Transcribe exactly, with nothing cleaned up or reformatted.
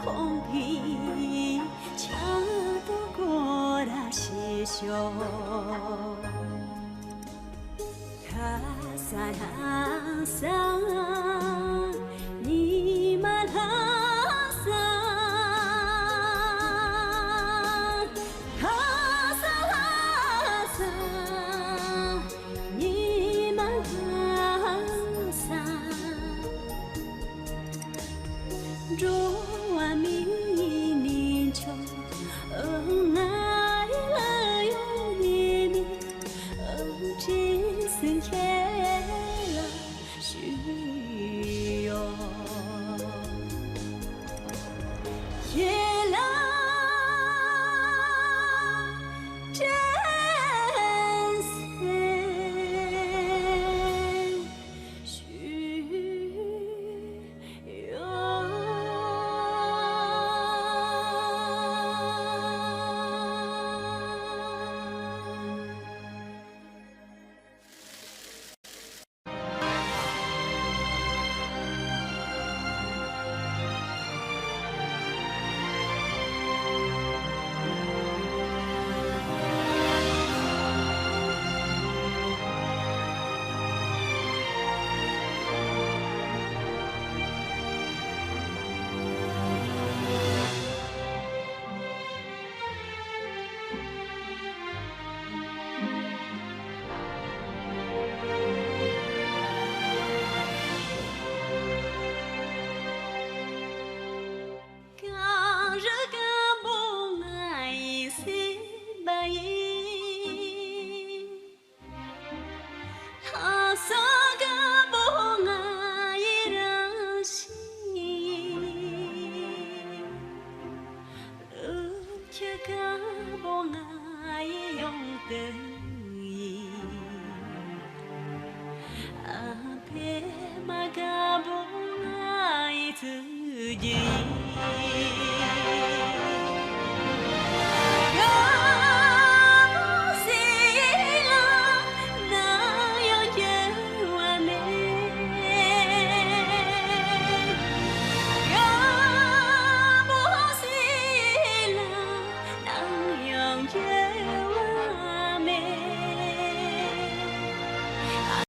ཁོང་གིས་ཆང་དུ་སྐོར་ར་ཞེས་ཤོག་ལྷ་ས་ལྷ་ས། ཉི་མ་ལྷ་ས། ལྷ་ས་ལྷ་ས། ཉི་མ་ལྷ་ས། འགྲོ་བ་མིའི་གནས་མཆོག་ང་ཡི་ལ་ཡོང་ནས་མི་དྲིན་སེམས་ཁྱེད་ལ་ཞུ་ཡོད། ཁྱེད་ལ་དྲན་སེམས། གངས་རི་སྐམ་པོ་ང་ཡི་སེམས་པ་ཡིན། ལྷ་ས་སྐམ་པོ་ང་ཡི་རང་བཞིན། ལུག་ཁྱུ་སྐམ་པོ་ང་ཡི་ཡོང་དོན་ཡིན། ཨ་ཕས་མ་སྐམ་པོ་ང་ཡི་བཙུགས་རྒྱུ་ཡིན།